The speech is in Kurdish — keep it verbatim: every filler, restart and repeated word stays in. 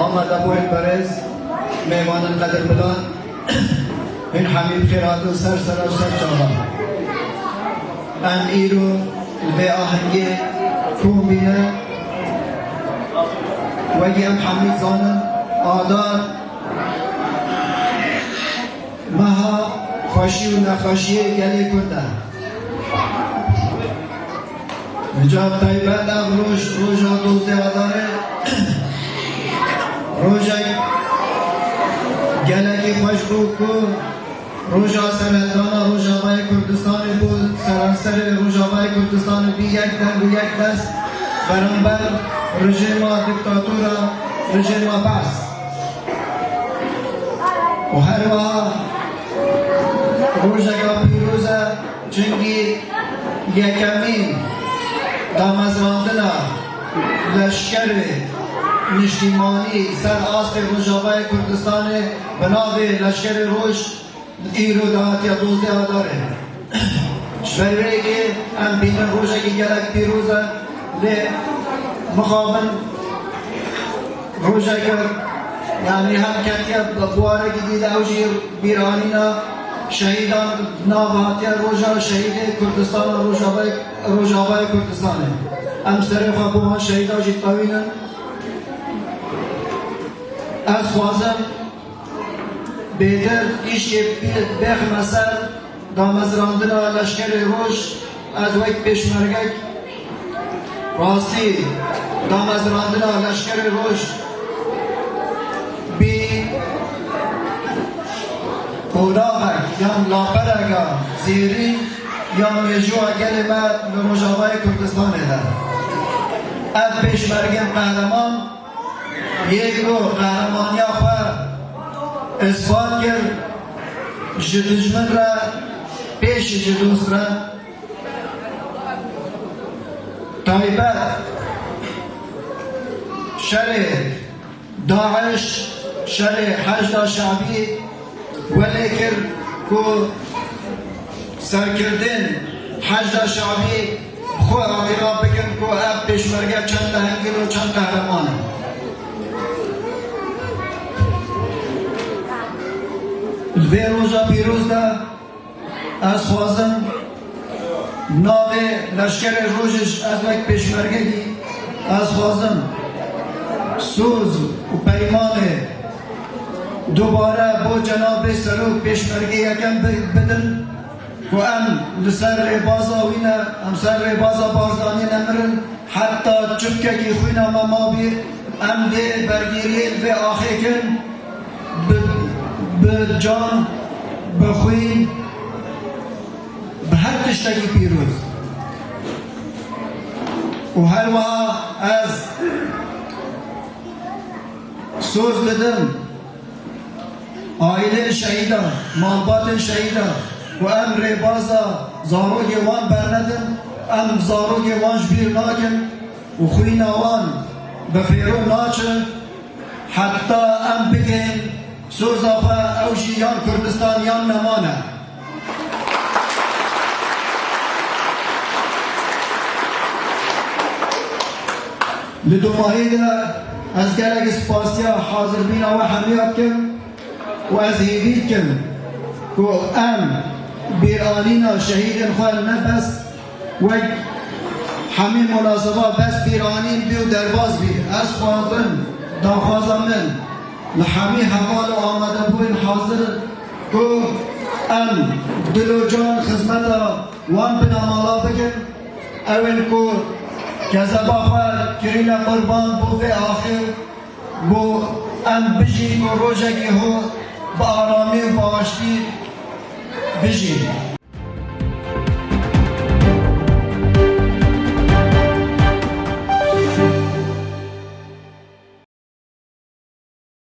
Amadebûn berêz, mêvanên qedirbilan, hûn hemî bi xêr hatin ser sera û ser çava. Em îro li vê ahengê kom bîne, wekî em hemî zanin, adar meha xweşî û nexweşiyê gelê Kurd e. Îcar taybet ev roj, roja dozdeh Adarê, rojek gelekî xweş bû ku roja serehdana Rojavayê Kurdistanê bû, seranserê Rojavayê Kurdistanê bî yek deng û yek dest beramber rejîma diktatora, rejîma Baas. Û her wiha rojeka pîroz e, çimkî yekemîn damezrandina leşkerê niştîmanî ser astê Rojavayê Kurdistanê bi navê Leşkerê Roj îro dahatiya dozdeh Adarê. Ji ber vê yekê em bînin rojekî gelek pîroz e, lê mixabin rojeke, yanî hem ketiye bi warekî dî de, ew jî bîranîna şehîdan, nav hatiye roja şehîdê Kurdistana, Rojavayê, Rojavayê Kurdistanê. Em serê xwe bo van şehîdan jî dipewînin. Ez xwazim bêtir tiştê bê-, bêxime ser damezrandina Leşkerê Roj, ez wek pêşmergek rastî damezrandina Leşkerê Roj bî qonaxek yan lapereka zêrîn ya mêjoya gelê me li Rojavayê Kurdistanê de. Ev pêşmergên qehreman yê ku qehremaniya xwe îspat kir, ji dijmin re pêşî ji dost re, taybet şerê DAIŞ, şerê Heşda Şabî welê kir ku serkirdên Heşda Şabî xwe îtiraf bikin ku ev pêşmerge çend lehengîn û çend qehreman in. Li vê roja pîroz de ez xwazim navê Leşkerê Rojê ji ez wek pêşmergekî ez xwazim soz û peymanê dubare bo cenabê serok pêşmergê yekem bi-, bidin ku em li ser rêbaza wî ne, em ser rêbaza Barzanî nemirin, heta çipkekî xwîna me mabî, em dê bergêriyê li vê axê kin, bi, bi can, bi xwîn, bi her tiştekî pîroz. Û her wiha ez soz didim aîlên şehîdan, malbatên şehîdan, ku em rêbaza zarokê wan bernedin, em zarokê wan ji bîr nakin û xwîna wan bi xêro naçe, heta em bigihên soza xwe, ew jî yan Kurdistan yan neman e. Li domahî de ez gelek spasiya hazirbîna we hemiya dikim û ez hêvî dikim ku em bîranîna şehîdên xwe ne bes wek hemî munaseba bes bîranîn bî û derbas bî. Ez xwazim, daxwaza min li hemî heval û amadebûyên hazir ku em dil û can xizmeta wan binamala bikin, ew ên ku kezeba xwe kirîne qurban bo vê axê, bo em bijîn ku rojekî ho bi aramî û bi aştî bijîn.